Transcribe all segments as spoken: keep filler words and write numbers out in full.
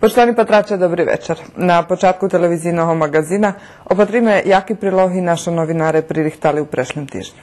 Почитовани патраче, добри вечар. На початку телевизийного маґазина опатриме яки прилоги нашо новинаре пририхтали у прешлим тижню.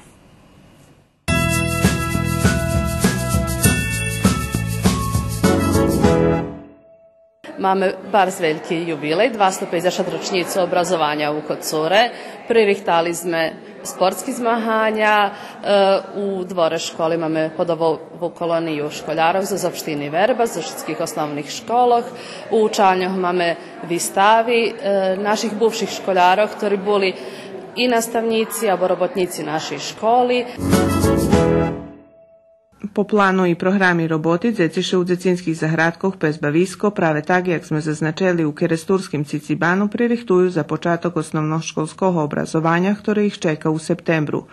Маме барз вельки юбилей, двасто пейдзешат рочнїцу образованя у Коцуре. Пририхтали зме спортски змаганя, е, у дворе школи маме подобову колонию школярох зоз општини Вербас, зоз шицких основних школох. У чалньох маме вистави, е, наших бувших школярох, хтори були и наставнїци, або роботнїци нашей школи. По плану и програми роботи, дзеци ше у дзецинских заградкох пре бависко, праве так як зме зазначели у керестурским Цицибану, пририхтую за початок основношколского образованя, хторе их чека у септембру.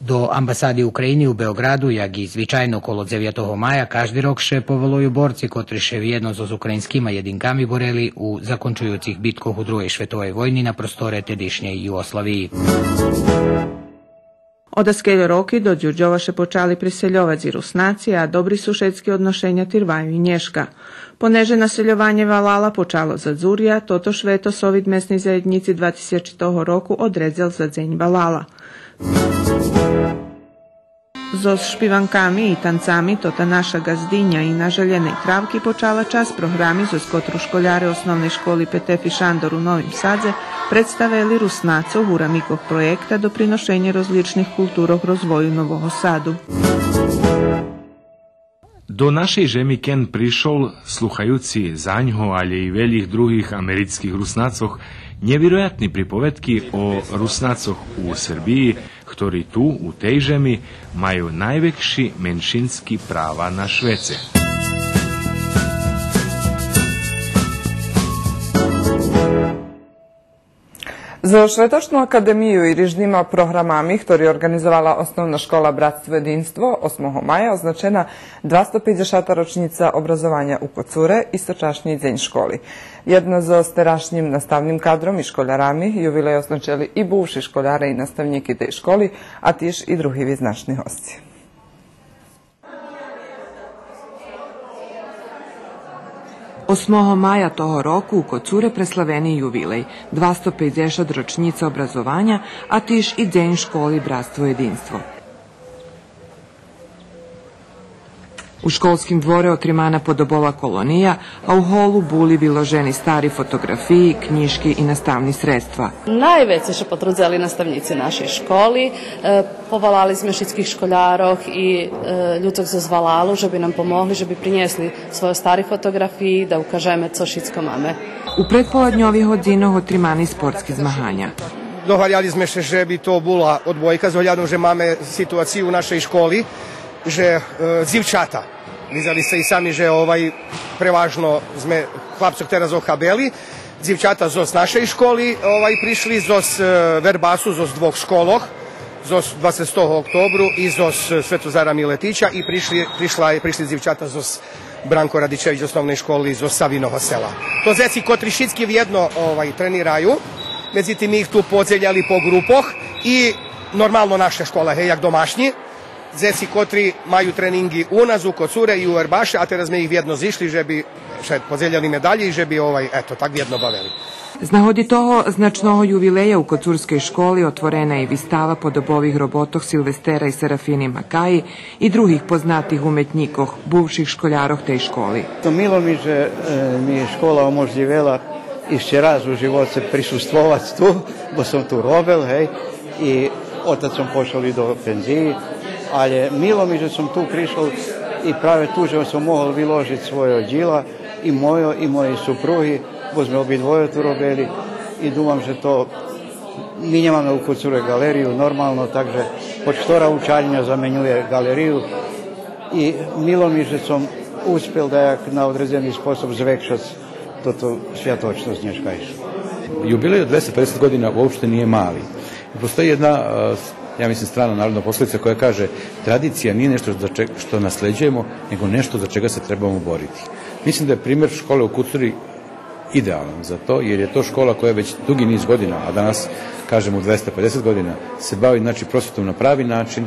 До амбасади України у Беоґраду, як и звичайно коло дзевятого мая, кажди рок ше поволую борци котри ше вєдно зоз українскима єдинками борели у закончуюцих биткох у Другей шветовей войни на просторе тедишнєй Югославиї. Одаскельо роки до Дюрдьова ше почали пресельовац и Руснаци, а добри сушедски одношеня тирваю и нєшка. Понеже насельованє валала почало за дзуря, тотош вето Совит месней заєднїци двацецетого року одредзел за Дзень валала. Зоз шпиванками и танцами „Тота наша ґаздиня” и „На желєней травки” почала часц програми зоз котру школяре Основней школи „Петефи Шандор” у Новим Садзе представели Руснацох у рамикох проєкта „Доприношенє розличних културох розвою Нового Саду”. До нашей жеми Кен пришол, слухаюци за нього, алє и велїх других америцких Руснацох, нєвироятни приповедки о Руснацох у Сербиї, хтори ту, у тей жеми, маю найвекши меншински права на швеце. Зоз Шветочну академию и рижнима програмами, хтори орґанизовала Основна школа „Братство єдинство”, осмого мая означена двасто пейдзешата рочнїца образованя у Коцуре и сочашнї Дзень школи. Єдно зоз терашнїм наставним кадром и школярами ювилей означели и бувши школяре и наставнїки тей школи, а тиж и други визначни госци. Осмого мая того року у Коцуре преславени ювилей, двасто пейдзешат рочнїца образованя, а тиж и Дзень школи „Братство єдинство”. У школским дворе отримана подобова колония, а у голу були виложени стари фотоґрафиї, кнїжки и наставни средства. Найвецей ше потрудзели наставнїци нашей школи, е, повалали зме шицких школярох и, е, людзох зоз валалу же би нам помогли, же би принєсли свойо стари фотоґрафиї, да укажеме цо шицко маме. У предполадньових годзинох отримани спортски змаганя. Договаряли зме ше же би то була одбойка, з оглядом же маме ситуацию у нашей школи, же, е, дзивчата. Видзели сце и сами же, овай, преважно зме хлапцох тераз охабели. Дзивчата зоз нашей школи, овай, пришли, зоз, е, Вербасу, зоз двох школох, зоз Двацетого октобру и зоз Светозара Милетича, и пришли, пришла, пришли дзивчата зоз Бранко Радичевич Основней школи зоз Савиного Села. То дзеци котри шицки вєдно, овай, тренираю, медзитим ми их ту подзеляли по ґрупох и нормално наша школа, гей, як домашнї, дзеци котри маю тренинґи у нас, у Коцуре и у Вербаше, а тераз зме их вєдно зишли же би ше подзеляли медалї и же би, овай, ето, так вєдно бавели. З нагоди того значного ювилея у коцурскей школи отворена и вистава подобових роботох Силвестера и Серафини Макаї и других познатих уметнїкох, бувших школярох тей школи. То мило ми же, е, ми школа оможлївела ище раз у живоце присуствовац ту, бо сом ту робел, гей, и одтадз сом пошол и до пензиї, алє мило ми же сом ту пришол и праве ту же сом могол виложиц свойо дїла, и мойо, и моєй супруги, бо зме обидвойо ту робели, и думам же то, ми нємаме у Коцуре ґалерию, нормално, так же хоч хтора учальня заменює ґалерию, и мило ми же сом успел даяк на одредзени способ звекшац тоту святочносц нєшкайшу. Jubilej od dvesta pedeset godina uopšte nije mali. Postoji jedna, e, s-, ja mislim, strana narodna poslovica koja kaže: „Tradicija nije nešto za če-, što nasleđujemo, nego nešto za čega se trebamo boriti.” Mislim da je primer škole u Kucuri idealan za to, jer je to škola koja već dugi niz godina, a danas, kažem, u dvesta pedeset godina, se bavi, znači, prosvetom na pravi način,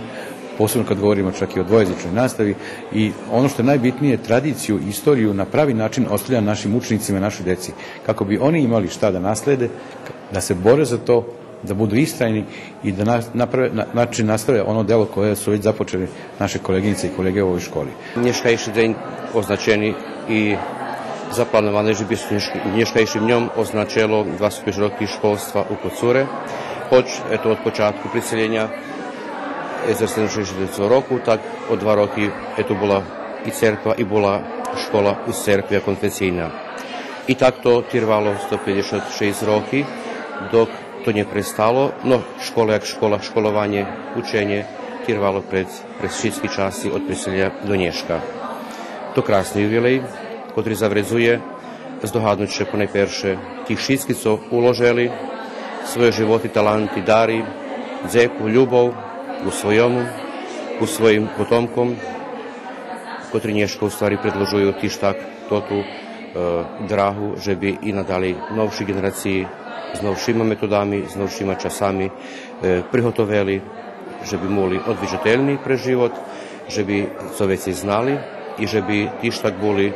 Posebno kad govorimo čak i o dvojezičnoj nastavi i ono što je najbitnije, tradiciju, istoriju na pravi način ostavlja našim učenicima, našoj deci, kako bi oni imali šta da naslede, da se bore za to, da budu istrajni i da na-, naprave, na-, znači, nastave ono delo koje su već započeli naše koleginice i kolege u ovoj školi. Нєшкайши дзень означени и заплановане же би нєш-, нєшкайшим дньом означело двасто пейц роки школства у Коцуре, хоч, ето, од початку приселєня, е, зоз седемдесет шейсто року, так од два роки, ето, була и церква, и була школа у церкви, а конфесийна. И так то тирвало сто пейдзешат шейсц роки, док то нє престало, но школа як школа, школованє, ученє тирвало през, през шицки часи од преселєня до нєшка. То красни ювилей, котри завредзує здогаднуц ше понайперше тих шицки цо уложели свойо животи, таланти, дари, дзеку, любов ку свойому, ку своїм потомком, котри нєшка у ствари предлужую тиж так тоту, е, драгу, же би и надалєй новши ґенерациї з новшима методами, з новшима часами, е, приготовели, же би були одвижательни пре живот, же би цо вецей знали и же би тиж так були, е,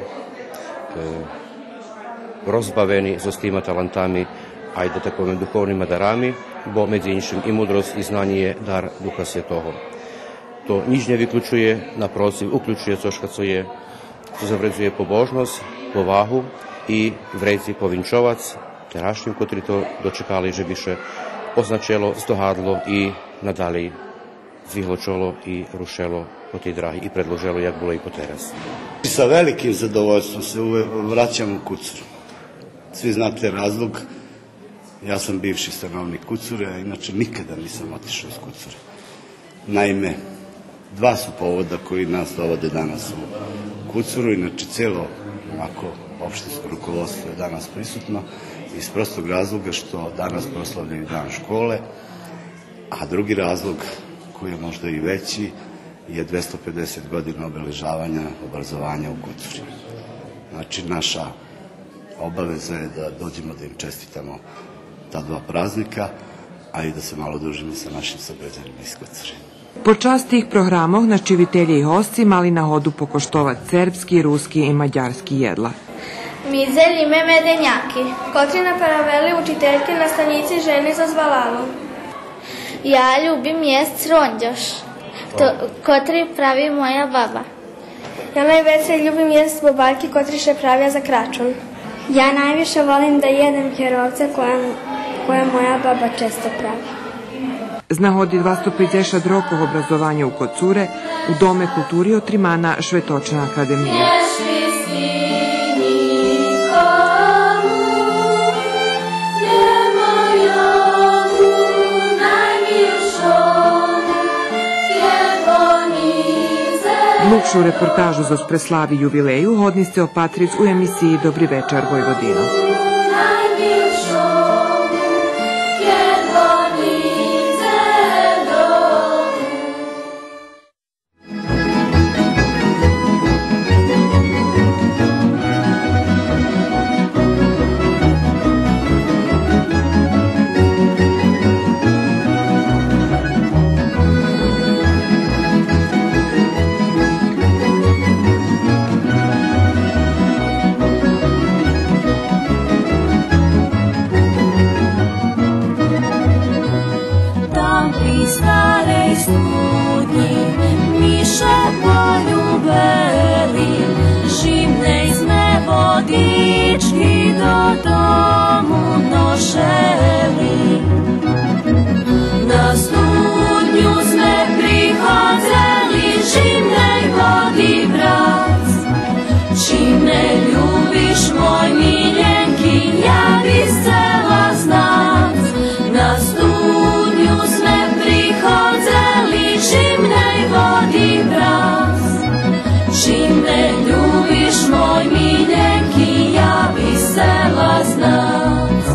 розбавени зоз тима талантами, ай да так повем, духовнима дарами, бо медзи иншим и мудросц и знанє є дар Духа Святого. То нїч нє виключує, напротив, уключує цошка цо є, цо завредзує побожносц, повагу и вредзи повинчовац терашнїм котри то дочекали же би ше означело, здогадло и надалєй звигло чоло и рушело по тей драги и предлужело як було и потераз. Sa velikim zadovoljstvom se uvek vraćam u Kucur. Svi znate razlog, ja sam bivši stanovnik Kucure, a inače nikada nisam otišao iz Kucure. Naime, dva su povoda koji nas dovode danas u Kucuru, inače celo, onako, opštinsko rukovodstvo je danas prisutno iz prostog razloga što danas proslavljaju dan škole, a drugi razlog, koji je možda i veći, je dvesta pedeset godina obeležavanja obrazovanja u Kucuri. Znači, naša obaveza je da dođemo da im čestitamo ta dva praznika, a i da se malo družimo sa našim Sabređanima iz Kucuri. Под час тих програмох нащивителє и госци мали нагоду покоштовац сербски, руски и мадярски єдла. Ми дзелїме меденяки, котри направели учительки, наставнїци жени зоз валалу. Я любим єсц рондьош, котри прави моя баба. Я найвецей любим єсц бобальки, котри ше правя за крачун. Я найвише волим да єдем херовце коє, коє моя баба често прави. З нагоди двасто пейдзешат рокох образованя у Коцуре у Доме култури отримана Шветочна академия. Длугшу репортажу зоз преслави ювилею годни сце опатриц у емисиї Добри вечар, Войводино. Там при старей студнї ми ше полюбели, жимней зме водички додому ношели. На студню зме приходзели жимней води брац. Чи ме любиш, мой миленки, я би сцела знац. На студню зме приходзели жимней води брац. Чи ме любиш, мой миленки, я би сцела знац.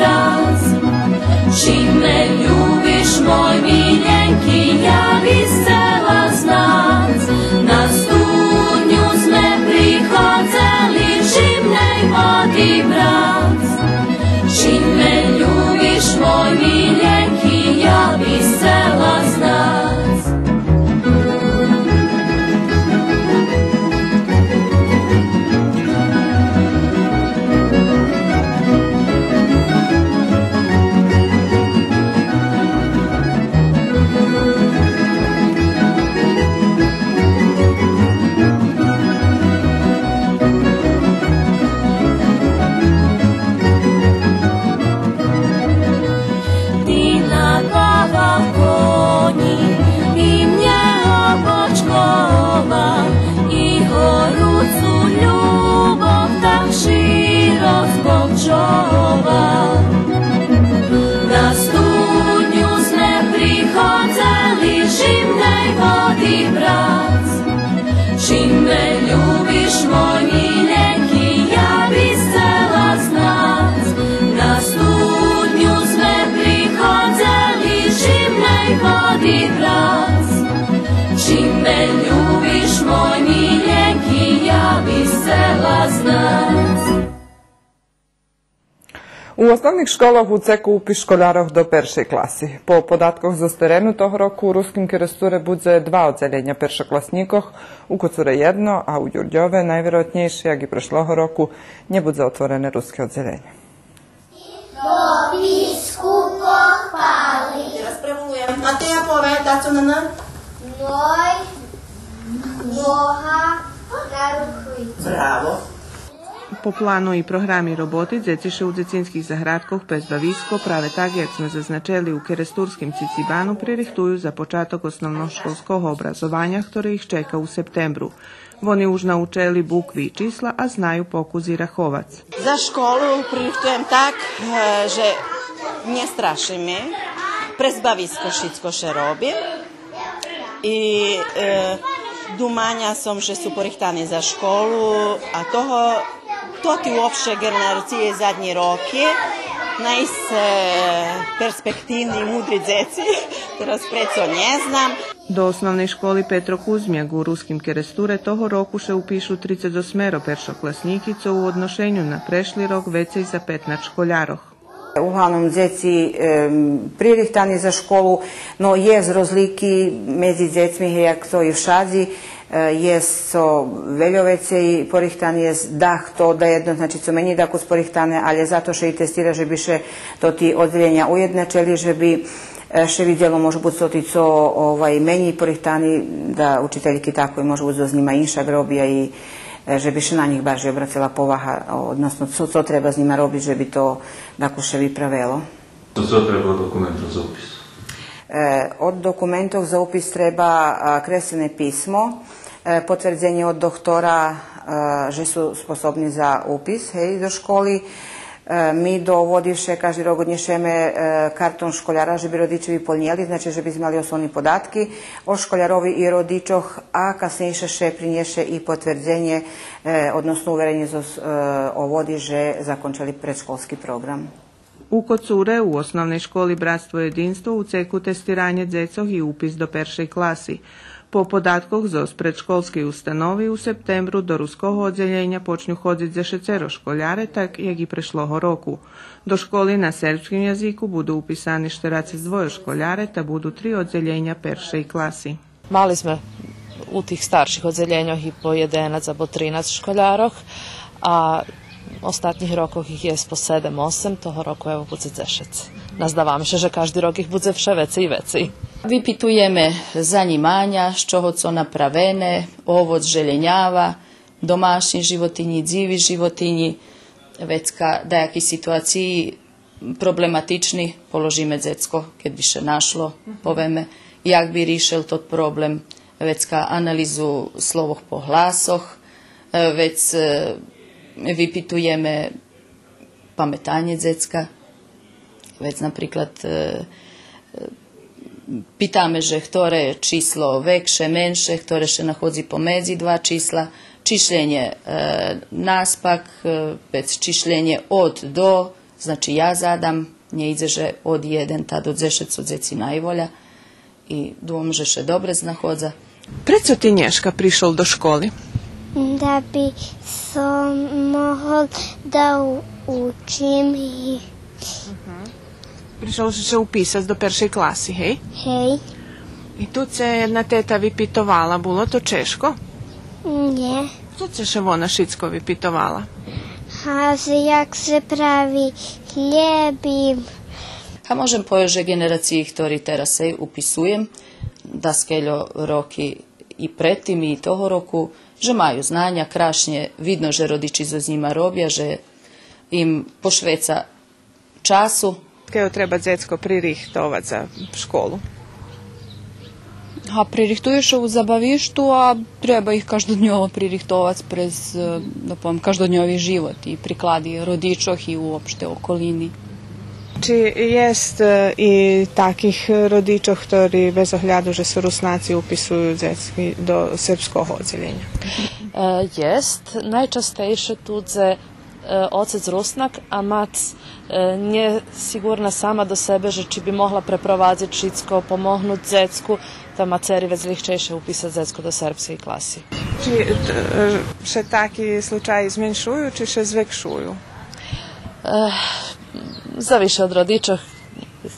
Раз. Чи ме любиш, мой миленький, я би сцела знац. На студню зме приходзели зимней води брац. Чи ме любиш, мой миленький, я би сцела знац. Ти на балконі, і мнє обочковал, і горуцу любов так широ збочковал. На студню зме приходзели зимней води брац. Чи ме любиш, мой миленький, я би сцела знац. На студню зме приходзели зимней води брац. Чи ме любиш, мой миленький, я би сцела знац. У основних школох у цеку упис школярох до першей класи. По податкох зоз терену того року у Руским Керестуре будзе два оддзелєня першокласнїкох, у Коцуре єдно, а у Дюрдьове найвироятнєйше, як и прешлого року, нє будзе отворене руске оддзелєнє. До писку похвали. Тераз преволуєм. Матея, повед, дацо на Н? Ног, нога, нарухуюца. Браво. По плану и програми роботи, дзеци ше у дзецинских заградкох През бависко, праве так як зме зазначели у керестурским Цицибану, пририхтую за початок основношколского образованя, хторе их чека у септембру. Вони уж научели букви и числа, а знаю покус и раховац. За школу пририхтуєм так, е, же нє страши ме, през бависко шицко ше роби. И, е, думаня сом же су порихтани за школу, а того, тоти уопште ґенерациї заднї роки, найсц перспективни и мудри дзеци, тераз прецо нє знам. До основней школи Петро Кузмяк у Руским Керестуре того року ше упишу трицец осмеро першокласнїки, цо у одношеню на прешли рок вецей за петнац школярох. Углавном дзеци, ем, пририхтани за школу, но єст розлики медзи дзецми, гей, як то и вшадзи, е, єст цо вельо вецей порихтани, єст дахто, даєдно, значи, цо менєй дакус порихтане, алє зато ше и тестира же би ше тоти оддзелєня уєдначели, же би, е, ше видзело, може буц, тоти цо, овай, менєй порихтани, да учительки такой, може буц, зоз нїма иншак робя и, е, же би ше на нїх баржей обрацела повага, односно цо, цо треба з нїма робиц, же би то дакус ше виправело. Цо треба од документох за упис? Е, од документох за упис треба, е, креслене писмо, е, потвердзенє од дохтора, е, же су способни за упис, гей, до школи. Е, ми до оводи ше кажди рок однєшеме, е, картон школяра, же би родиче виполнєли, значи же би зме мали основни податки о школярови и родичох, а каснєйше ше принєше и потвердзенє, е, односно уверенє зоз, е, оводи же закончели предшколски програм. У Коцуре у основней школи Братство єдинство у цеку тестиранє дзецох и упис до першей класи. По податкох зоз предшколскей установи у септембру до руского оддзелєня почню ходзиц дзешецеро школяре, так як и прешлого року. До школи на сербским язику буду уписани штерацец двойо школяре, та буду три оддзелєня першей класи. Мали зме у тих старших оддзелєньох и по єденац або тринац школярох, а остатнїх рокох их єст по седем, осем, того року, ево, будзе дзешец. Наздаваме ше же кажди рок их будзе вше вецей и вецей. Випитуєме занїманя, з чого цо направене, овоц, желєнява, домашнї животинї, дзиви животинї, вецка даяки ситуациї проблематични, положиме дзецко, кед би ше нашло, повеме як би ришел тот проблем, вецка анализу словох по гласох, е, вец, е, випитуєме паметанє дзецка, вец, наприклад, е, е, питаме же хторе число векше, менше, хторе ше находзи помедзи два числа, чишленє, е, наспак, е, вец чишленє од до, Значи, я задам, нє идзе же од єден та до дзешец су дзеци найволя и думам же ше добре знаходза. Прецо ти нєшка пришол до школи? Да би сом могол да у-, учим и... Пришол же ше уписац до першей класи, гей? Гей. И ту це єдна тета випитовала, було то чежко? Нє. Цо це ше вона шицко випитовала? А же як ше прави хлєб и... А можем повесц же ґенерациї хтори тераз сей уписуєм, даскельо роки и пред тим и того року, же маю знаня, крашнє видно же родичи зоз нїма робя, же им пошвеца часу. Кельо треба дзецко пририхтовац за школу? А пририхтуєш у забавишту, а треба их каждодньово пририхтовац през, е, да повем, каждодньови живот и приклади родичох и уопште околини. Чи єст, е, и таких родичох хтори без огляду же су Руснаци уписую дзецки до сербского оддзелєня? Е, єст. Найчастейше ту дзе Е, оцец Руснак, а мац, е, нє сиґурна сама до себе же чи би могла препровадзиц шицко, помогнуц дзецку, та мацери вец лигчейше уписац дзецко до сербскей класи. Чи, е, ше таки случаї зменшую, чи ше звекшую? Е, зависи од родичох,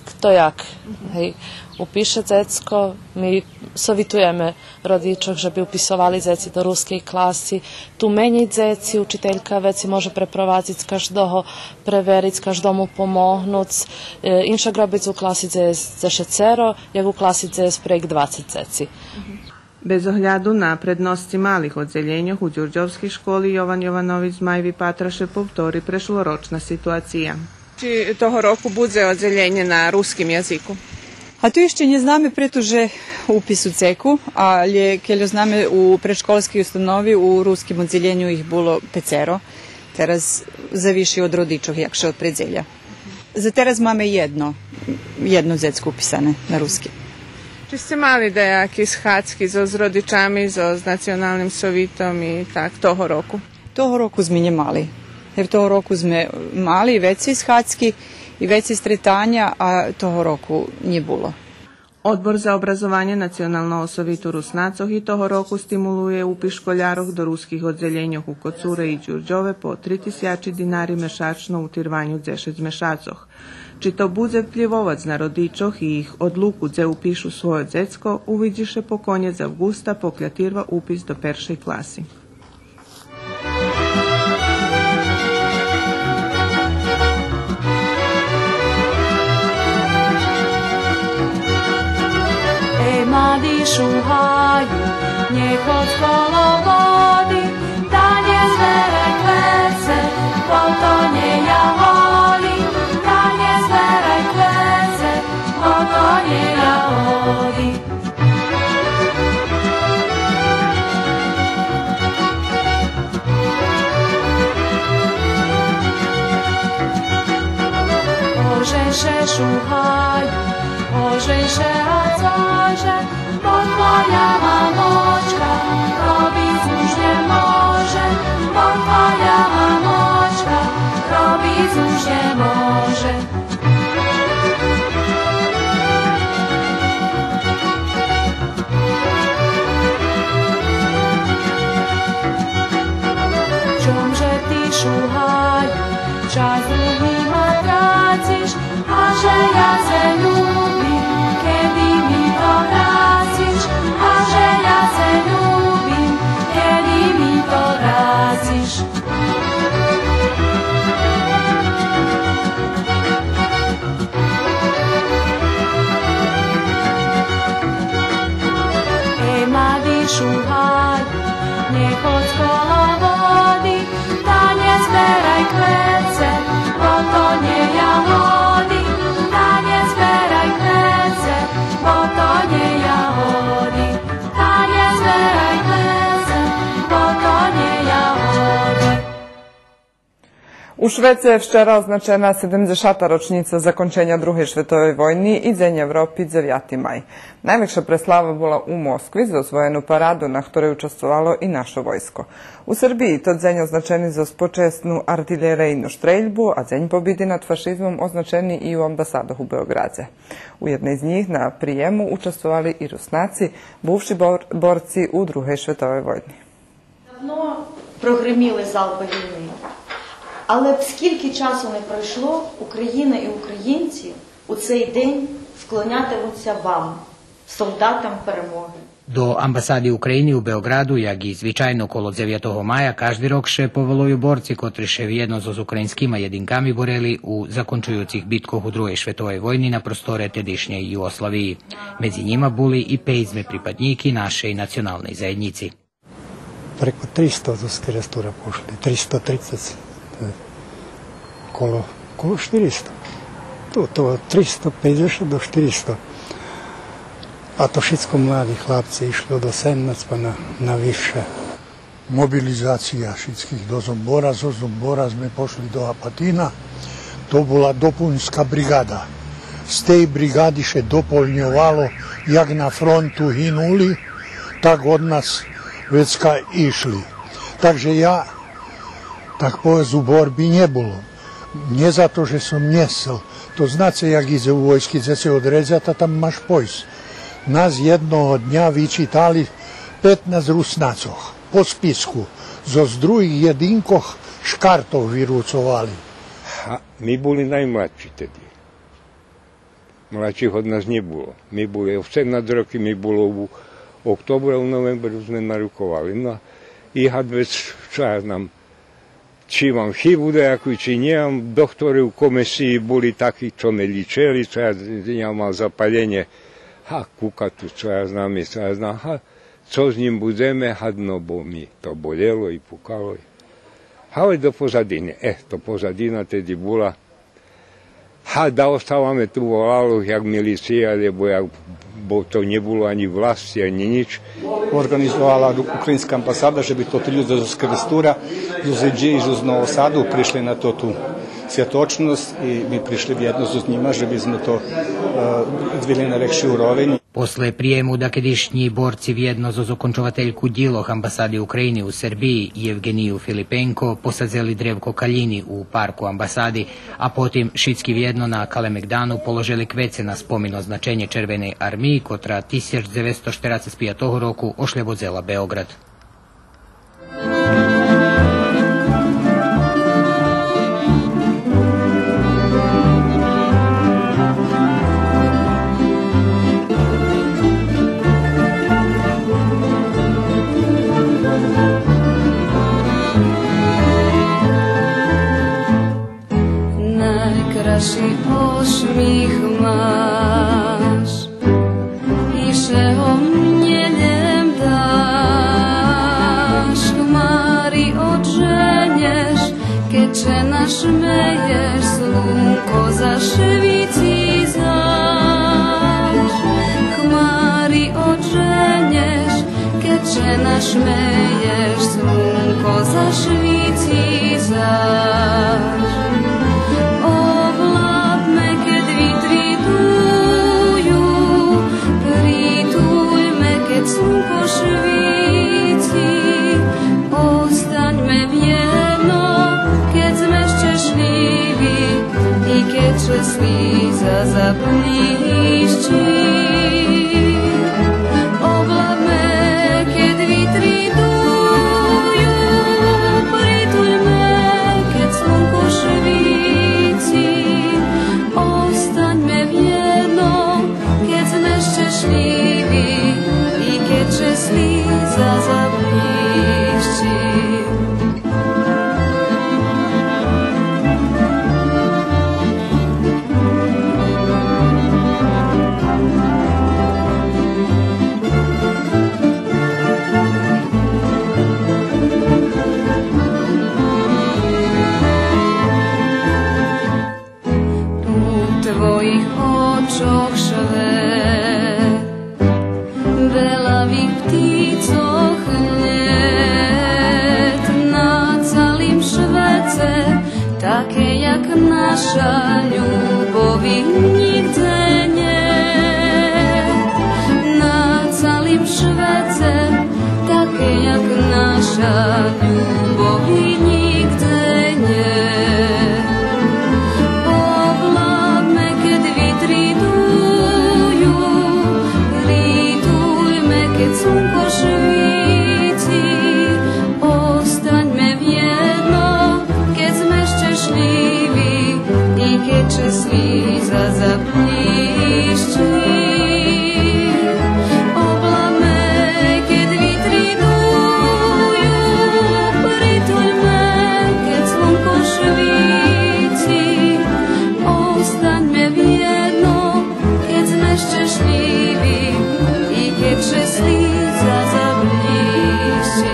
хто як, гей, упише дзецко. Ми совитуєме родичох же би уписовали дзеци до рускей класи. Ту менєй дзеци, учителька веци може препровадзиц каждого, превериц, каждому помогнуц. Е, иншак робиц у класи дзе, дзе шесцеро, як у класи дзе спрейґ двацец дзеци. Без огляду на предносци малих оддзелєньох у дюрдьовскей школи Йован Йованович з Майви патра ше повтори прешлорочна ситуация. Чи того року будзе оддзелєнє на руским язику? А ту ище нє знаме, прето же упис у цеку, але кельо знаме, у предшколскей установи у руским оддзелєню их було пецеро. Тераз зависи од родичох як ше опредзеля. За тераз маме єдно, єдно дзецко уписане на руски. Чи сце мали даяки схадзки зоз родичами, зоз Националним совитом и так того року? Того року зме нє мали. Гев того року зме мали вецей схадзки и вецей стретаня, а того року нє було. Одбор за образованє Националного совиту Руснацох и того року стимулує упис школярох до руских оддзелєньох у Коцуре и Дюрдьове по три тисячи динари мешачно у тирваню дзешец мешацох. Чи то будзе вплївовац на родичох и их одлуку дзе упишу свойо дзецко, увидзи ше по конєц авґуста, покля тирва упис до першей класи. Ей, млади шугаю, нє ходз коло води, та нє зберай квеце, бо то нє ягоди, та нє зберай квеце, бо то нє ягоди. Ожень ше, шугаю, ожень ше, а цо же, бо твоя мамочка робиц уж нє може, бо твоя мамочка робиц уж нє може. Чом же ти, шугаю, час з другима трациш, а же я це любим, кеди ми то врациш, а же я це любим, кеди ми то врациш. Ей, млади шугаю, нє ходз коло води, та нє зберай квеце, бо то нє ягоди, та нє зберай квеце, бо то нє ягоди. Та нє зберай квеце, бо то нє ягоди. У У Швеце вчера означена седемдзешата рочнїца законченя Другей шветовей войни и Дзень Европи, дзевяти май. Найвекша преслава була у Москви зоз воєнну параду, на хторей участвовало и нашо войско. У Сербиї тот дзень означени зоз почесну артилерийну штрельбу, а Дзень побиди над фашизмом означени и у амбасадох у Беоґрадзе. У єдней з нїх на приєму участвовали и Руснаци, бувши бор-, борци у Другей шветовей войни. Давно прогриміли залпи війни. Але б скільки часу не пройшло, Україна і українці у цей день вклонятимуться вам, солдатам перемоги. До амбасади України у Беоґраду, як и звичайно коло дзевятого мая, кажди рок ше поволую борци котри ше вєдно зоз українскима єдинками борели у закончуюцих биткох у Другей шветовей войни на просторе тедишнєй Югославиї. Медзи нїма були и пейдзме припаднїки нашей националней заєднїци. Преко тристо зоз Керестура пошли, тристо трицец, е, коло, коло штиристо. То, то тристо пейдзешат до штиристо. А то шицко млади хлапци, ишло до седемнац па на, на висше. Мобилизация шицких до Зомбора, зоз Зомбора зме пошли до Апатина. То була допунска бригада. З тей бригади ше дополньовало, як на фронту гинули, так од нас вецка ишли. Так же я, так повесц, у борби нє булом. Нє зато же сом нє сцел. То знаце, як идзе у войски, дзе ше одредза, та там маш пойсц. Нас єдного дня вичитали петнац Руснацох по списку. Зоз других єдинкох шкартох вируцовали. А ми були наймладши теди. Младших од нас нє було. Ми були, осемнац роки ми було у октобре, у новембру зме наруковали. Но, и гад вец, цо я знам, чи мам хибу даяку, чи нє мам, доктори у комисиї були таки, цо ме лїчели, цо я, я мал запаленє. Га, кука ту, цо я знам, и цо я знам, га, цо з нїм будземе, гадно, бо ми то болєло и пукало. Га, ой, до позадини. Е, то позадина теди була. Га, да оставаме ту, волало як милиция, лєбо як, бо то нє було анї власци, анї нїч. Орґанизовала Українска амбасада же би тоти людзе зоз Керестура, зоз Иґеї, зоз Нового Саду пришли на тоту святочносц и ми пришли вєдно зоз нїма же би зме то, е, звели на векшу уровень. После приєму дакедишнї борци вєдно зоз окончовательку дїлох Амбасади України у Сербиї Євґению Филипенко посадзели древко калїни у парку Амбасади, а потим шицки вєдно на Калемеґдану положели квеце на спомин означенє Червеней армиї, котра тисяч дзевецсто штерацец пиятого року ошлєбодзела Беоґрад. Найкрасши ошмих маш, и ше го мнє лєм даш, хмари одженєш, кед ше нашмеєш, слунко зашвици заш. Хмари одженєш, кед ше нашмеєш, слунко зашвици заш. Овлап ме, кед витри дую, притуль ме, кед слунко швици, останьме вєдно, кед зме щешлїви, и кед ше слїза заплїщи. Овлап ме, кед витри дую, притуль ме, кед слунко швици, останьме вєдно, кед зме щешлїви, и кед ше слїза заплїщи. У твоїх очох швет, белавих птицох лєт, на цалим швеце так Наша любови нїґдзе нє, на цалим швеце, таке як наша любови нїґдзе нє. Облабме, кед витри дую, притульме, кед слунко швици, останьме вєдно, кед зме щешлїви и кед чесна слїза заблїщи. Облабме, кед витри дую, притульме, кед слунко швици, останьме вєдно, кед зме щешлїви и кед чесна слїза заблїщи.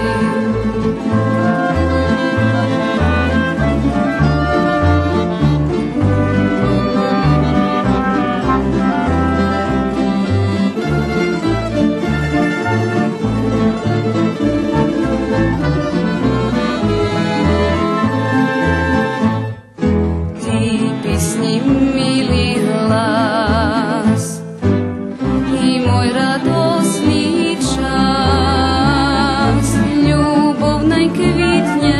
Ти писнї мили глас и мой радосни час. Любов най квитнє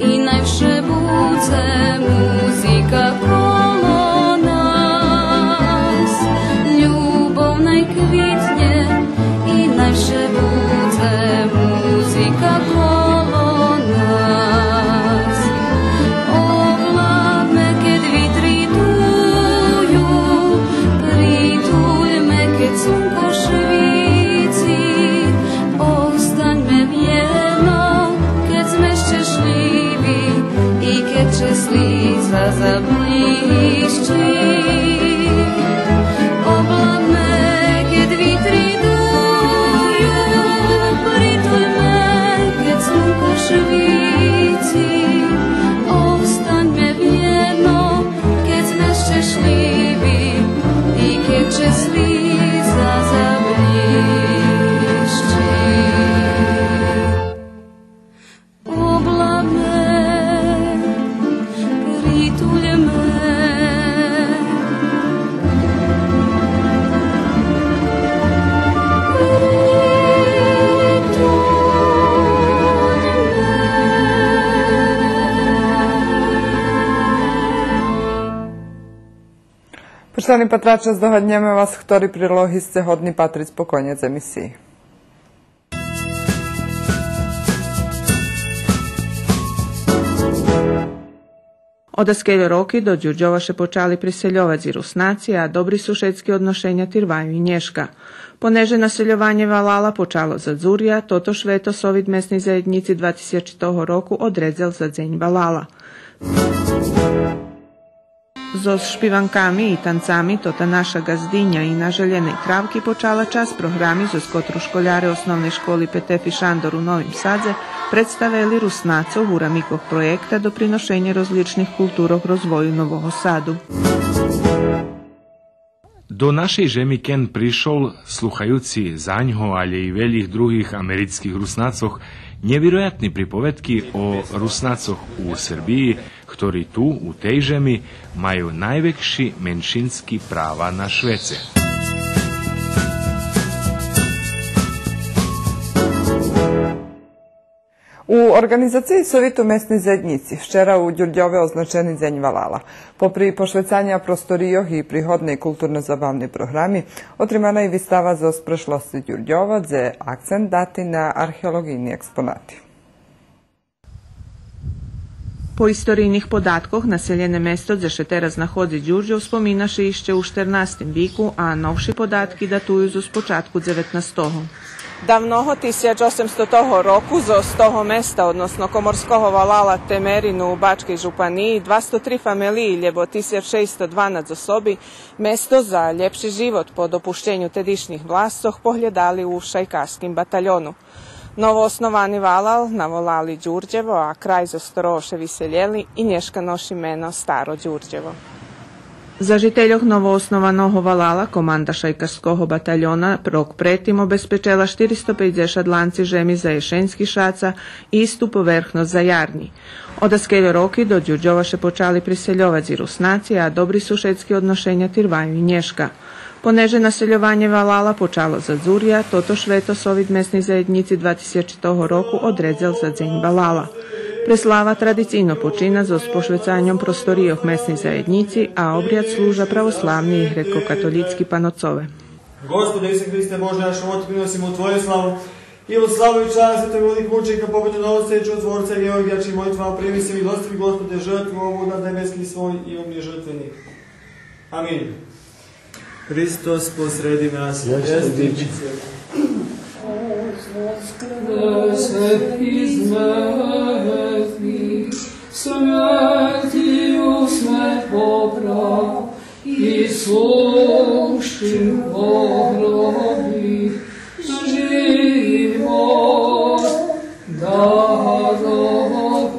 и най вше будзе музика коло нас. Любов най квитнє и най вше будзе музика коло нас. Облабме, кед витри дую, притульме, кед слунко швици, останьме вєдно, кед зме щешлїви и кед чесна слїза заблїщи. Облабме, кед витри дую, притульме, кед слунко швици, останьме вєдно, кед зме щешлїви и кед чесна слїза заблїщи. Облабме, притульме, притульме. Почитовани патраче, здогаднєме вас хтори прилоги сце годни патриц по конєц емисиї. Од даскельо роки до Дюрдьова ше почали присельовац и Руснаци, а добри сушедски одношеня тирваю и нєшка. Понеже насельованє валала почало за дзуря, тото швето Совит месней заєднїци двацецого року одредзел за Дзень валала. Зоз шпиванками и танцами „Тота наша ґаздиня“ и „На желєней травки“ почала часц програми зоз котру школяре Основней школи „Петефи Шандор“ у Новим Садзе представели Руснацох у рамикох проєкта „Доприношенє розличних културох розвою Нового Саду“. До нашей жеми Кен пришол, слухаюци за нього, алє и велїх других америцких Руснацох, нєвироятни приповедки о Руснацох у Сербиї, хтори ту, у тей жеми, маю найвекши меншински права на швеце. У орґанизациї Совиту месней заєднїци вчера у Дюрдьове означени Дзень валала. Попри пошвецаня просторийох и пригодней културно-забавней програми, отримана и вистава зоз прешлосци Дюрдьова, дзе акцент дати на археолоґийни експонати. По историйних податкох, населєне место дзе ше тераз знаходзи Дюрдьов спомина ше ище у штернастим вику, а новши податки датую зоз початку дзеветнастого. Давного тисяч осемстотого року зоз того места, односно Коморского валала Темерину у Бачкей жупаниї, двасто три фамелиї, лєбо тисяч шейсто дванац особи, место за лєпши живот по допущеню тедишнїх власцох поглєдали у шайкарским батальону. Новоосновани валал наволали Дюрдєво, а край зоз хторого ше виселєли и нєшка ноши мено Старо Дюрдєво. За жительох новооснованого валала команда шайкарского батальона рок предтим обезпечела штиристо пейдзешат ланци жеми за єшенски шаца и исту поверхносц за ярнї. О даскельо роки до Дюрдьова ше почали присельовац и Руснаци, а добри сушедски одношеня тирваю и нєшка. Понеже насельованє валала почало за дзуря, тото швето Совит месней заєднїци два тисячи того року одредзел за Дзень валала. Преслава традицийно почина зоз пошвецаньом просторийох месней заєднїци, а обряд служа православни и грекокатолїцки паноцове. Господи Исусе Христе, Боже наш, оти приносимо Твою славу и у славу и част Святого великого мученика, победоносца и чудотворца, и Георгия, чиї молитви прими си милостиви Господе жртву ову на небески свой и обни жртвеник. Амин. Христос посреди нас. Єст. Воскресе из мертвих, смертию смерть побрав, и сущим во гробі живот даровав.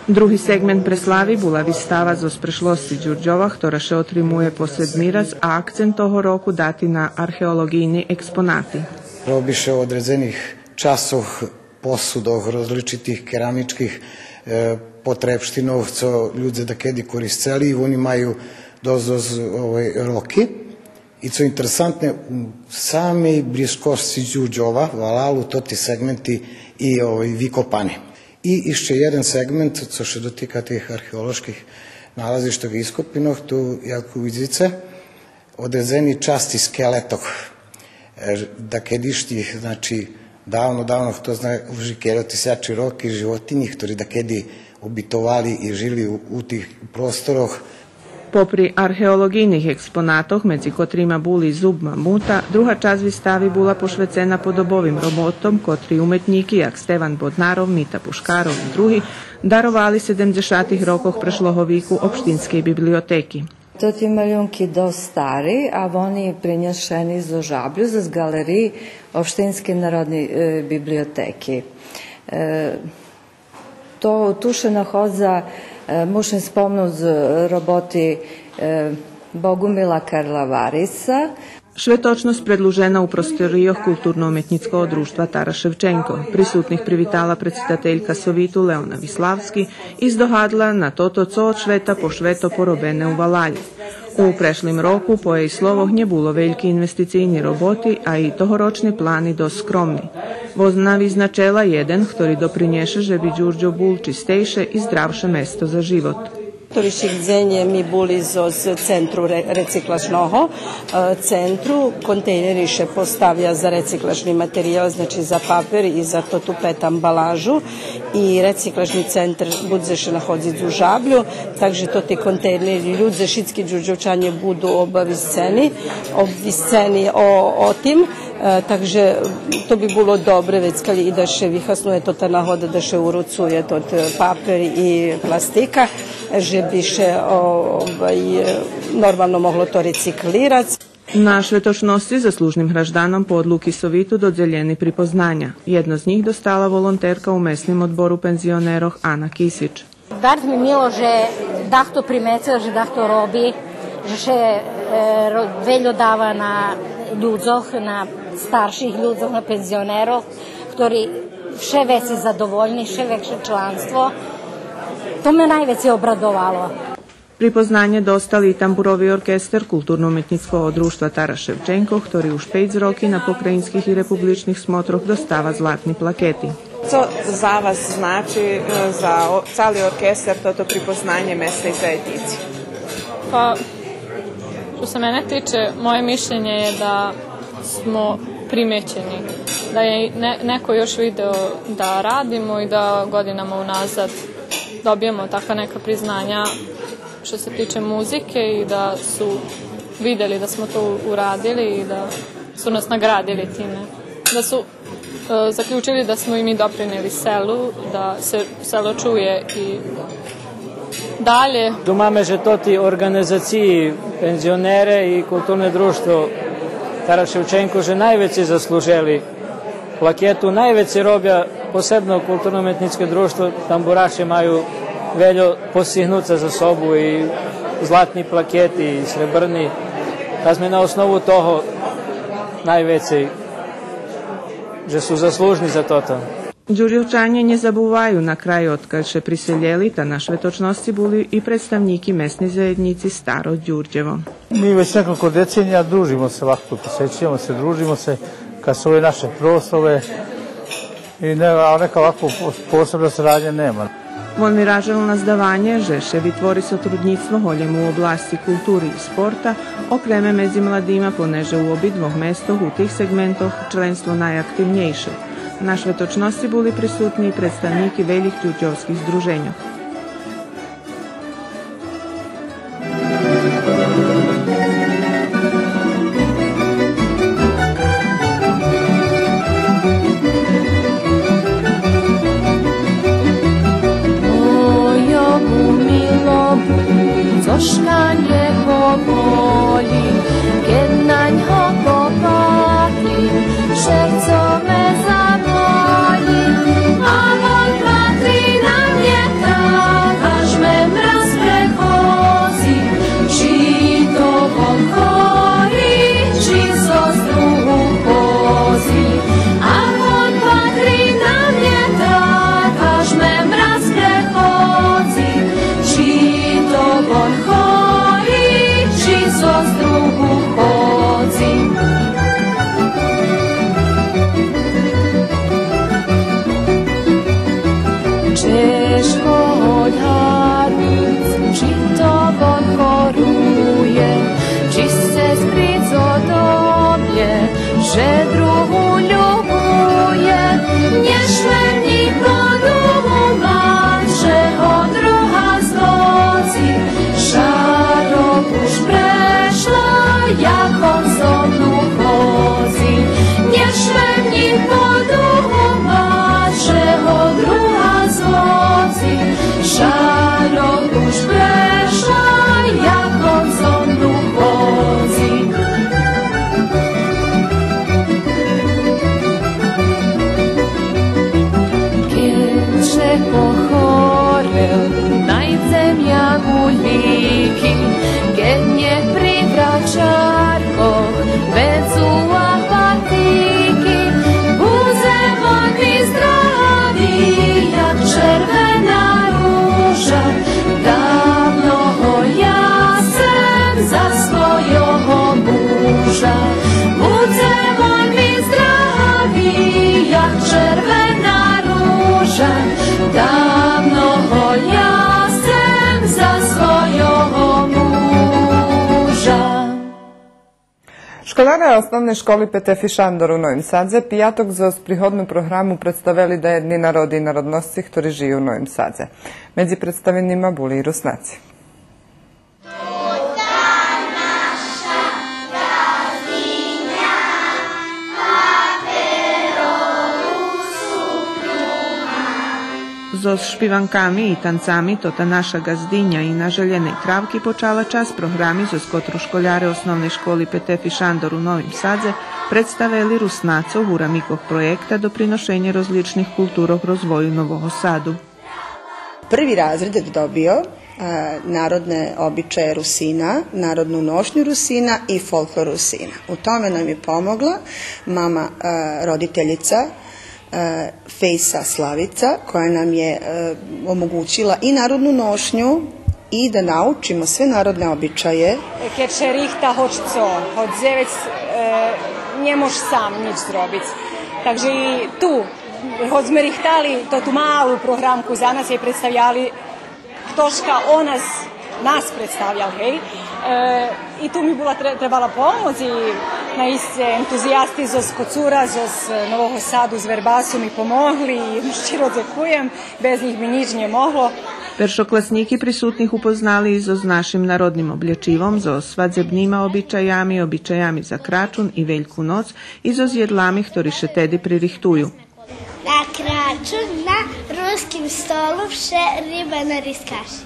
Други сегмент преслави була вистава зоз прешлосци Дюрдьова, хтора ше отримує по седми раз, а акцент того року дати на археолоґийни експонати. Роби ше одредзених часох, посудох, розличитих керамичких, е, потребштинох, цо людзе дакеди користели, и вони маю досц, досц, овай, роки. И цо интересантне, у самей блїзкосци Дюрдьова, валалу, тоти сегменти и, овай, викопани. И ище єден сегмент, цо ше дотика тих археолошких налазиштох и ископинох, ту, як видзице, одредзени часци скелетох, е, дакедишнїх, значи, давно, давно, хто зна, уж кельо тисячи роки, животинї, хтори дакеди обитовали и жили у, у тих просторох. Попри археолоґийних експонатох, медзи котрима були зуб мамута, друга часц вистави була пошвецена подобовим роботом, котри уметнїки, як Стеван Боднаров, Мита Пушкаров и други, даровали седемдзешатих рокох прешлого вику Општинскей библиотеки. Тоти малюнки досц стари, а вони принєшени зоз Жаблю, зоз ґалериї Општинскей народней, е, библиотеки. Е, то, ту ше находза, е, мушим спомнуц, е, роботи, е, Богумила Карлавариса. Шветочносц предлужена у просторийох Културно-уметнїцкого дружтва Тарас Шевченко. Присутних привитала предсидателька Совиту Леона Виславски и здогадла на тото цо од швета по швето поробене у валалє. У прешлим року, по єй словох, нє було вельки инвестицийни роботи, а и тогорочни плани досц скромни. Вона визначела єден хтори допринєше же би Дюрдьо бул чистейше и здравше место за живот. Вторешнїх дзень ми були зоз центру ре-, рециклажного, е, центру. Контейнери ше поставя за рециклажни материял, значи за папер и за тоту пет амбалажу. И рециклажни центер будзе ше находзиц у Жаблю, так же тоти контейнери, людзе, шицки Дюрдьовчанє буду обависцени, обвисцени о, о тим. Е, так же то би було добре, вецка и да ше вихаснує тота нагода да ше уруцує тот, е, папер и пластика, же би ше, овай, е, нормално могло то рециклирац. На шветочносци заслужним гражданом по одлуки Совиту додзелєни припознаня. Єдно з нїх достала волонтерка у Месним одбору пензионерох Ана Кисич. Барз ми мило же дахто примецел, же дахто роби, же ше, е, ро-, вельо дава на людзох, на старших людзох, на пензионерох, хтори вше вецей задовольни, вше векше чланство. То ме найвецей обрадовало. Припознанє достал и тамбурови оркестер Културно-уметнїцкого дружтва Тарас Шевченко, хтори уж пейц роки на покраїнских и републичних смотрох достава златни плакети. Цо за вас значи, е, за о-, цали оркестер тото припознанє месней заєднїци? Па, што се мене тиче, моје мишлјење је да смо примећени, да је не-, неко још видео да радимо и да годинама уназад добијемо таква нека признања што се тиче музике и да су видели да смо то урадили и да су нас наградили тиме. Да су, е, заключили да смо и ми допринели селу, да се село чује и далје. Думаме же тоти орґанизациї, пензионере и Културне дружтво Тарас Шевченко же найвецей заслужели плакету, найвецей робя, посебно Културно-уметнїцке дружтво, тамбураше маю вельо постигнуца за собу и Златни плакети и сребрни, та зме на основу того найвецей же су заслужни за тото. Дюрдьовчаня нє забуваю на край, одкаль ше приселєли, та на шветочносци були и представнїки Месней заєднїци Старо Дюрдьево. Ми вец нєколко децения дружимо се лако, посећамо се, дружимо се, кад су ове наше прославе, и не, а нека лако пос-, посебна сарадња нема. Вон виражел наздаванє же ше витвори сотруднїцтво голєм у обласци култури и спорта, окреме медзи младима, понеже у обидвох местох у тих сегментох членство найактивнєйше. На шветочносци були присутни и представнїки велїх дюрдьовских здруженьох. Мойому милому, цошка нє поволї, кед на нього попатим, шерцо ме заболї. А вон патри на мнє так, аж ме мраз преходзи, чи то вон хори, чи зоз другу ходзи. А вон патри на мнє так, аж ме мраз преходзи, чи то вон хори, чи зоз другу ходзи. Чежко одгаднуц, чи то вон хорує, чи сцез придз одо мнє, же другу любує. Нє шмем нї подумац, же го друга зводзи, шарок уж прешла, як он зо мну ходзи. Нє шмем нї подумац, же го друга зводзи, шарок уж прешла, як он зо мну ходзи. Кед ше похорел, найдзем я у лїки, кед нє при врачаркох, без уапатики, будзе вон ми здрави, як червена ружа. Давно го я сцем за свойого мужа. Будзе вон ми здрави, як червена ружа. Давно го я сцем за свойого мужа. Школяре Основней школи Петефи Шандор у Новим Садзе пияток зоз пригодну програму представели даєдни народи и народносци хтори жию у Новим Садзе. Медзи представенима були и Руснаци. Зоз шпиванками и танцами „Тота наша ґаздиня и „На желєней травки“ почала часц програми зоз котру школяре Основней школи Петефи Шандор у Новим Садзе представели Руснацох у рамикох проєкта „Доприношенє розличних културох розвою Нового Саду“. Први разред добио, е, народне обичаје Русина, народну ношњу Русина и фолклор Русина. У томе нам је помогла мама, е, родитељица, е, Фејса Славица, која нам је, е, омогућила и народну ношњу и да научимо све народне обичаје. Кед ше рихта хоч цо, хоч зевец, е, нє мож сам нїч зробиц. Так же и ту, хоч зме рихтали тоту малу програмку за нас и представяли хтошка о нас, нас представял, гей. Е, и ту ми була тре-, требала помоц и наисце ентузиясти зоз Коцура, зоз Нового Саду, з Вербасу ми помогли и им щиро дзекуєм, без нїх би нїч нє могло. Першокласнїки присутних упознали и зоз нашим народним облєчивом, зоз свадзебнима обичаями, обичаями за Крачун и Вельку ноц и зоз єдлами хтори ше теди пририхтую. На Крачун на руским столу вше риба на рискаши.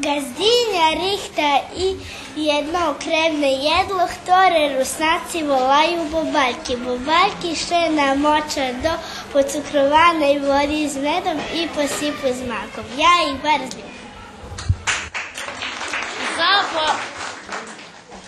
Ґаздиня рихта и єдно окремне єдло, хторе Руснаци волаю бобальки. Бобальки ше намоча до поцукрованей води з медом и посипу з маком. Я их барз любим. Зоз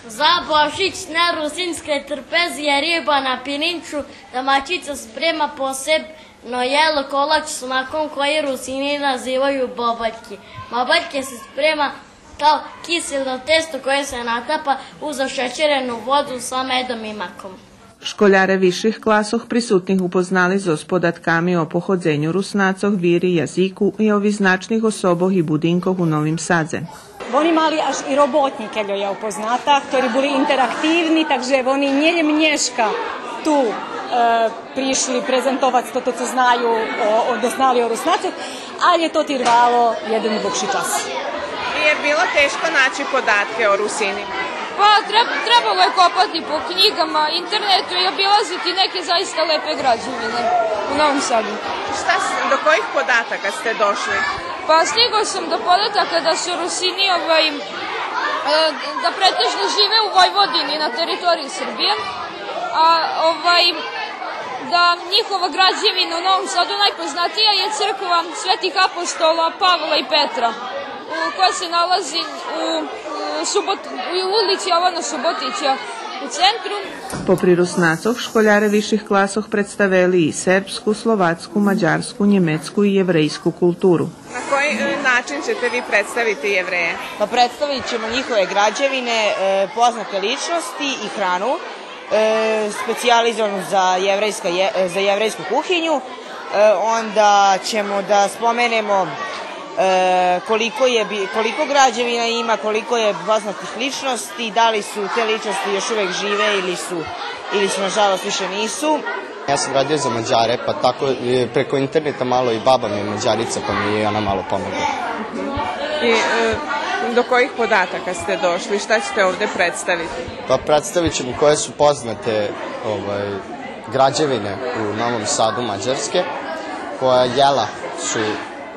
За Божич на Русинскей трпези риба на пиринчу домачица спрема посебно јело, колач з маком који Русини називају бобаљки. Бобаљки се спрема као кисело тесто које се натапа у зашећерену воду са медом и маком. Школяре висших класох присутних упознали зоз податками о походзеню Руснацох, вири, язику и о визначних особох и будинкох у Новим Садзе. Вони мали аж и роботнї, кельо я упозната, хтори були интерактивни, так же вони нє лєм нєшка ту, е, пришли презентовац тото цо знаю о, о, дознали о Руснацох, але то тирвало єден длугши час. Је било тешко наћи податке о Русинима? Па, треб-, требало је копати по књигама, интернету и обилазити неке заиста лепе грађевине у Новом Саду. Шта с-, до којих података сте дошли? Па, стигао сам до података да су Русини, овај, е, да претежно живе у Војводини, на територији Србије, а, овај, да њихова грађевина у Новом Саду најпознатија је црква Светих апостола Павла и Петра, у, која се налази у, у Субот-, у улици Алана Суботића у центру. Попри Руснацох, школяре висших класох представели и сербску, словацку, мађарску, нємецку и јеврејску културу. На који, е, начин ћете ви представити Јевреје? Па представит ћемо њихове грађевине, е, познате личности и храну, е, специјализовану за јеврејска је-, за јеврејску кухињу. Е, онда ћемо да споменемо, е, колико је би-, колико грађевина има, колико је познатих личности, да ли су те личности још увек живе или су, или су, нажалост, више нису. Ja sam radio za Mađare, pa tako, e, preko interneta malo, i baba mi je Mađarica, pa mi je ona malo pomogla. I, e, do kojih podataka ste došli? Šta ćete ovde predstaviti? Pa predstavit ćemo koje su poznate, ovaj, građevine u Novom Sadu Mađarske, koja jela su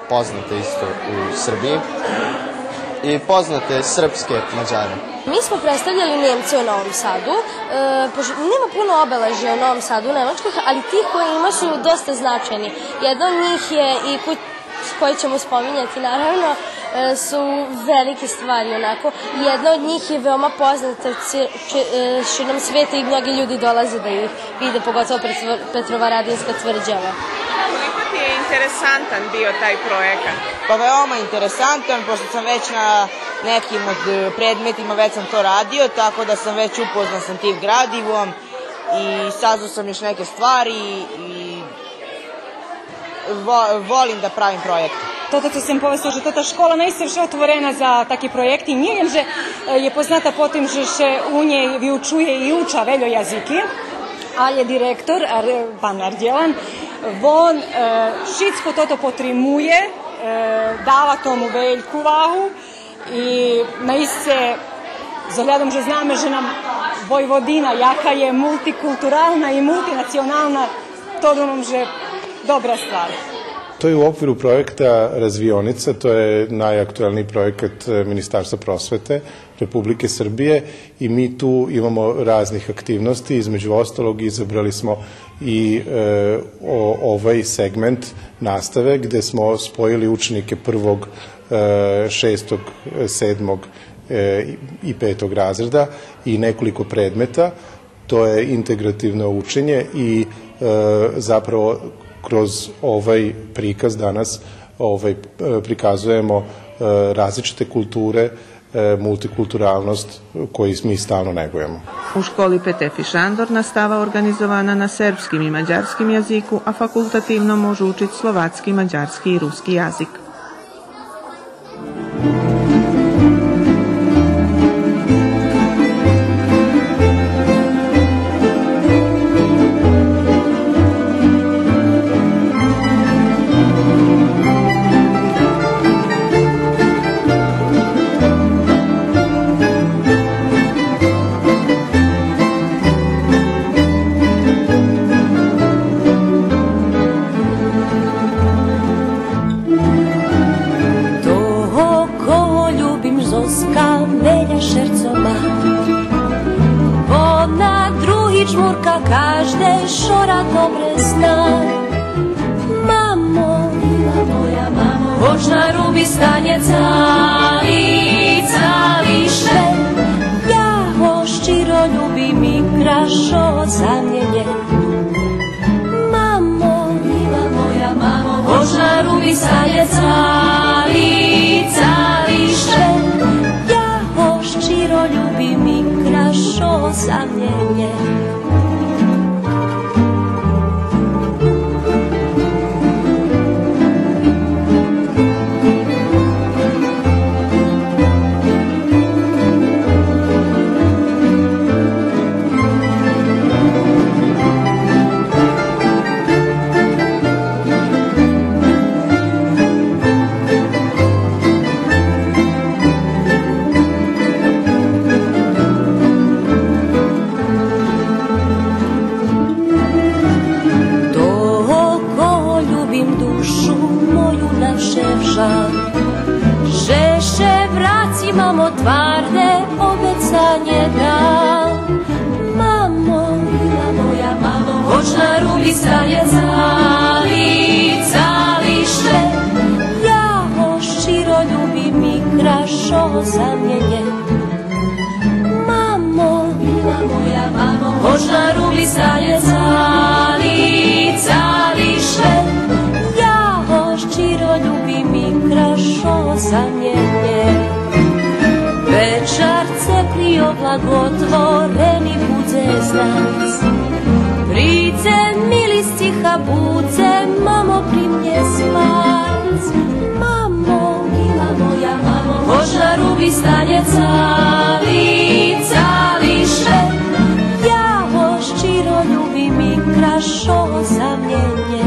poznate isto u Srbiji i poznate srpske Mađare. Mi smo predstavljali Nemce u Novom Sadu. E, pošto nema puno obeležja u Novom Sadu nemačkih, ali tih koje ima su dosta značajni. Jedna od njih je i kut-, koje ćemo spominjati, naravno, e, su velike stvari, onako. Jedna od njih je veoma poznata či-, či-, e, širom sveta i mnogi ljudi dolaze da ih vide, pogotovo Petro-, Petrovaradinska tvrđava. Koliko ti je interesantan bio taj projekat? Pa veoma interesantan, pošto sam već na nekim od, e, predmetima, već sam to radio, tako da sam već upoznat sa tim gradivom i saznao sam još neke stvari i vo-, volim da pravim projekte. Тото цо сцем повесла, же тота школа наисце вше отворена за таки проєкти, нє лєм же, е, є позната по тим же ше у нєй виучує и уча вельо язики, але директор, Ар-, пан Ардєлан, вон, е, шицко тото потримує, е, дава тому вельку вагу и наисце, з оглядом же знаме же нам Войводина, яка є мултикултурална и мултинационална, то думам же добра ствар. To je u okviru projekta Razvionica, to je najaktuelniji projekat, e, Ministarstva prosvete Republike Srbije i mi tu imamo raznih aktivnosti. Između ostalog, izabrali smo i, e, o-, ovaj segment nastave gde smo spojili učenike prvog, e, šestog, sedmog, e, i petog razreda i nekoliko predmeta. To je integrativno učenje i, e, zapravo kroz ovaj prikaz danas, ovaj, e, prikazujemo, e, različite kulture, e, multikulturalnost koju mi stalno negujemo. У школи Петефи Шандор настава орґанизована на сербским и мадярским язику, а факултативно можу учиц словацки, мадярски и руски язик. Того, кого любим зоз каменя шерцо ма, вона други чмурка кажде шора добре зна. Мамо, мила моя мамо, Хоч на руби стане цали, цали швет, я го щиро любим и крашого за мнє нє. Мамо, мила моя мамо, хоч на руби стане цали, цали швет, я го щиро любим и крашого за мнє нє. Того кого любим, душу мою навше вжал, же ше враци, мамо, тварде обецанє дал. Мамо, мила моя мамо, хоч на руби стане цали, цали швет, я го щиро любим и крашого за мнє нє. Мамо, мила моя мамо, хоч на руби стане цали, цали швет, я го щиро любим и крашого за мнє нє. Вечар цепли облак отворени будзе за нас. Придзе мили, стиха будзе, мамо, при мнє спац. Мамо, мила моя мамо, хоч на руби стане цали, цали швет, я го щиро любим и крашого за мнє нє.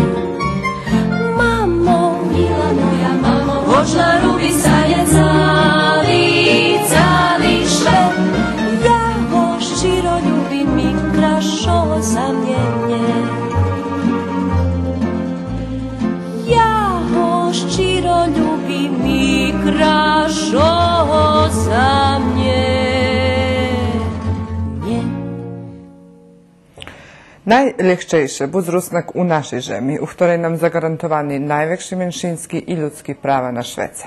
Мамо, мила моя мамо, хоч на руби стане цали, цали швет, я го щиро любим и крашого за мнє нє. Я го щиро любим и крашого за мнє нє. Найлєгчейше буц Руснак у нашей жеми, у хторей нам заґарантовани найвекши меншински и людски права на швеце.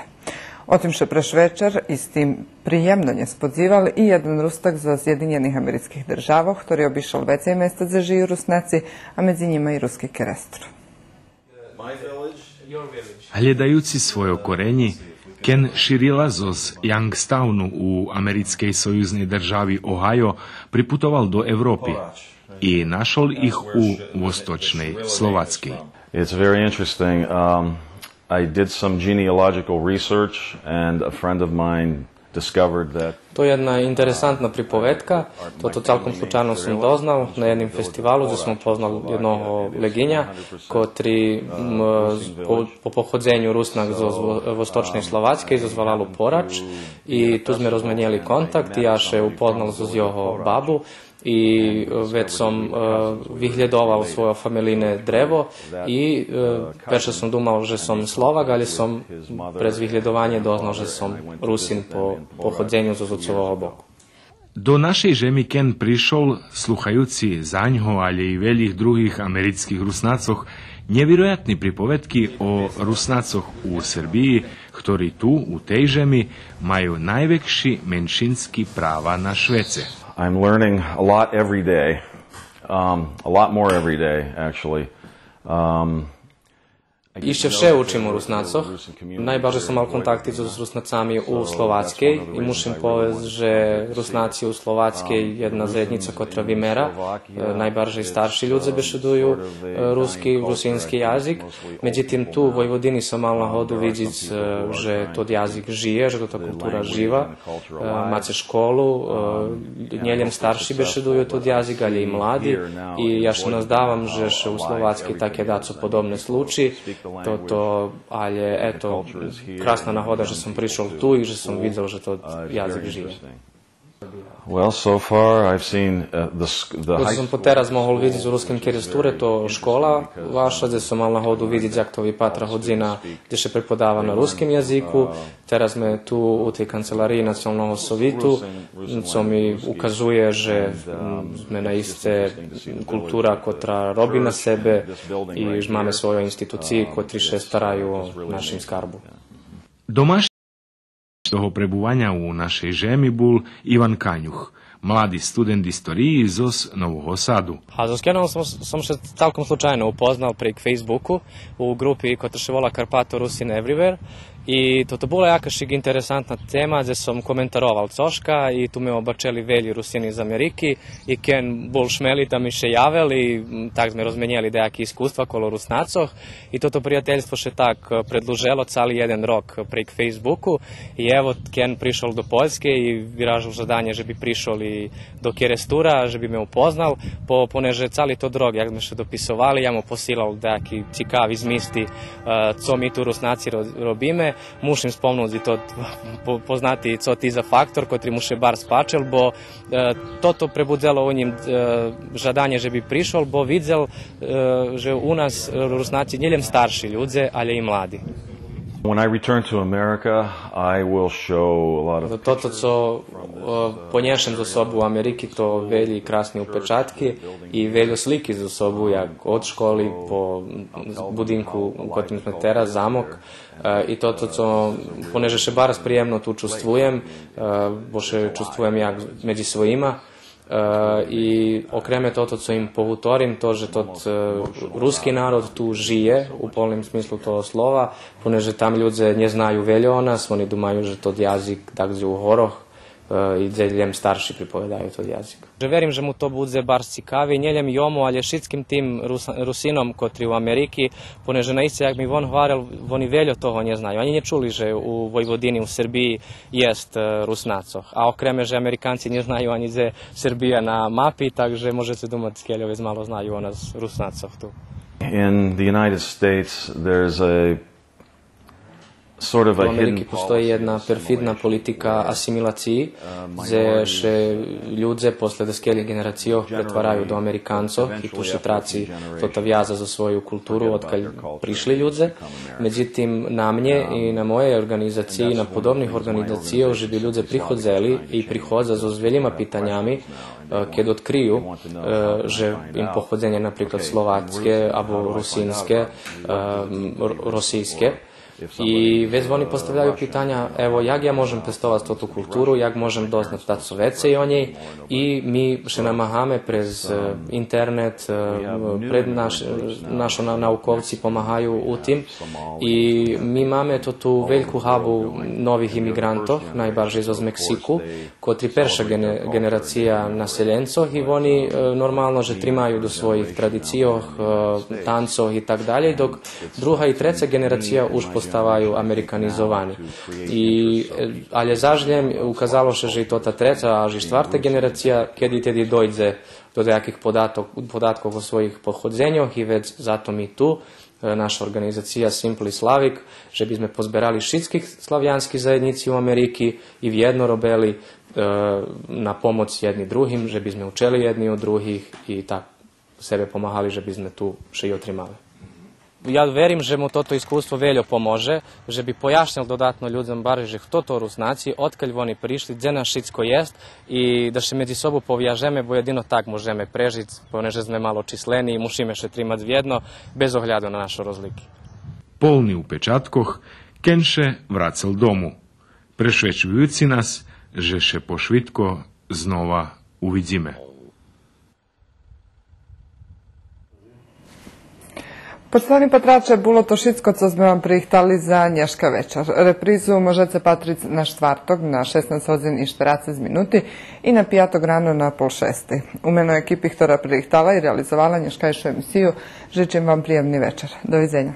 О тим ше преш вечар истим приємно нє сподзивал и єден Руснак зоз Зєдинєних Америцких Державох, хтори обишол вецей места дзе жию Руснаци, а медзи нїма и Руски Керестур. Глєдаюци свойо коренї, Кен Ширила зоз Янгстауну у америцкей союзней держави Огајо припутовал до Европи и нашол их у восточней Словацкей. It's very interesting. Um, I did some genealogical research and a friend of mine discovered that То єдна интересантна приповедка, тото цалком случайно сом дознал на єдним фестивалу, дзе сом упознал єдного Леґиня, котри, м, по, по походзеню Руснак зоз, зоз Восточней Словацкей, зоз валалу Порач, и ту зме розменєли контакт, и я ше упознал зоз його бабу, и, е, вец сом, е, виглєдовал свойо фамелийне древо, и, е, перше сом думал же сом Словак, але сом през виглєдованє дознал же сом Русин по походзеню зоз оцового боку. До нашей жеми Кен пришол, слухаюци за нього, але и велїх других америцких Руснацох, нєвироятни приповедки о Руснацох у Сербиї, хтори ту, у тей жеми, маю найвекши меншински права на швеце. I'm learning a lot every day. Um, a lot more every day, actually. Um, Ище вше учим о Руснацох. Найбарже сом мал контакти зоз Руснацами у Словацкей и мушим повесц же Руснаци у Словацкей єдна заєднїца котра вимера. Е, найбарже старши людзе бешедую, е, руски, русински язик. Медзитим, ту у Войводини сом мал нагоду видзиц, е, же тот язик жиє, же тота култура жива. Е, маце школу, е, нє лєм старши бешедую тот язик, але и млади. И я ше наздавам же ше у Словацкей таке дацо подобне случи. Тото, але ето, красна нагода же сом пришол ту и же сом видзел же тот язик жиє. Well, so far I've seen, uh, the s-, the То high цо сом потераз могол видзиц у Руским Керестуре, то школа ваша, дзе сом мал нагоду видзиц як то випатра годзина, дзе ше преподава на руским язику. Тераз зме ту у тей канцелариї Националного совиту, цо ми указує же, м, зме наисце култура котра роби на себе и же маме свойо институциї котри ше стараю о нашим скарбу. Домашнїм того пребуваня у нашей жеми бул Иван Канюх, млади студент историї зоз Нового Саду. А зоз Кеном сом, сом ше цалком случайно упознал прейґ Фейсбуку у ґрупи котра ше вола Карпато Русин Евривер. И тото була якаш интересантна тема, дзе сом коментаровал цошка и ту ме обачели велї Русини з Америки и Кен бул шмели та ми ше явел и, м, так зме розменєли даяки искуства коло Руснацох. И тото приятельство ше так, е, предлужело цали єден рок прейґ Фейсбуку. И ево, Кен пришол до Польскей и виражел жаданє же би пришол и до Керестура, же би ме упознал, по-, понеже цали тот рок, як зме ше дописовали, я му посилал даяки цикави змисти, е, цо ми ту Руснаци ро-, робиме. Мушим спомнуц и тот по-, познати цо ти за фактор, котри му ше барз пачел, бо е, тото пребудзело у нїм, е, жаданє же би пришол, бо видзел, е, же у нас Руснаци нє лєм старши людзе, алє и млади. When I return to America, I will show a lot of Тото цо, е, понєшем зоз собу у Америки, то велї красни упечатки и вельо слики зоз собу, як од школи по будинку у котрим зме тераз, замок. Е, и тото цо, понеже ше барз приємно ту чувствуєм, е, бо ше чувствуєм як медзи своїма. Е, и окреме тото цо им погуторим, то же тот, е, руски народ ту жиє у полним смислу того слова, понеже там людзе нє знаю вельо о нас, вони думаю же тот язик дагдзе у горох, е, и дзе лєм старши приповедаю тот язик. Же верим же му то будзе барз цикави, нє лєм йому, алє шицким тим Рус-, Русином котри у Америки, понеже наисце як ми вон гварел, вони вельо того нє знаю. Анї нє чули же у Войводини, у Сербиї єст, е, Руснацох. А окреме же Американци нє знаю анї дзе Сербия на мапи, так же можеце думац, кельо вец мало знаю о нас Руснацох ту. In the United States, there's a sort of a У Америки постої єдна перфидна политика асимилациї, дзе ше людзе после даскельо ґенерацийох претвараю до Американцох и ту ше траци тота вяза за свою културу, одкаль пришли людзе. Медзитим, на мнє и на моєй орґанизациї, на подобних орґанизацийох, же би людзе приходзели и приходза зоз велїма питанями, е, кед одкрию, е, же им походзенє, наприклад, словацке або русинске, е, р-, росийске. И вец вони поставляю питаня, ево, як я можем пестовац тоту културу, як можем дознац дацо вецей о нєй. И ми ше намагаме през, е, интернет, е, през наш, нашо на-, науковци помагаю у тим. И ми маме тоту вельку габу нових имиґрантох, найбаржей зоз Мексику, котри перша ґене-, ґенерация населєнцох и вони, е, нормално же тримаю до своїх традицийох, е, танцох и так далєй, док друга и треца ґенерация уж поставаю американизовани. И, е, алє заш лєм указало ше же и тота треца, аж и штварта ґенерация, кеди-теди дойдзе до даяких податок, податкох о своїх походзеньох и вец зато ми ту, е, наша орґанизация Simply Slavic, же би зме позберали шицки славянски заєднїци у Америки и вєдно робели, е, на помоц єдни другим, же би зме учели єдни од других и так себе помагали же би зме ту ше и отримали. Я верим же му тото искуство вельо поможе, же би пояшнєл додатно людзом баржей же хто то Руснаци, одкаль вони пришли, дзе нас шицко єст, и да ше медзи собу повяжеме, бо єдино так можеме прежиц, понеже зме малочислени и мушиме ше тримац вєдно, без огляду на нашо розлики. Полни упечаткох, Кен ше врацел дому, прешвечуюци нас же ше пошвидко знова увидзиме. Почитовани патраче, було то шицко цо зме вам прихтали за нєшка вечар. Репризу можеце патриц на штварток на шеснац годзин и штерацец минути и на пияток рано на пол шести. У мено екипи хтора прихтала и реализовала нєшкайшу емисию, жичим вам приємни вечар. Довидзеня.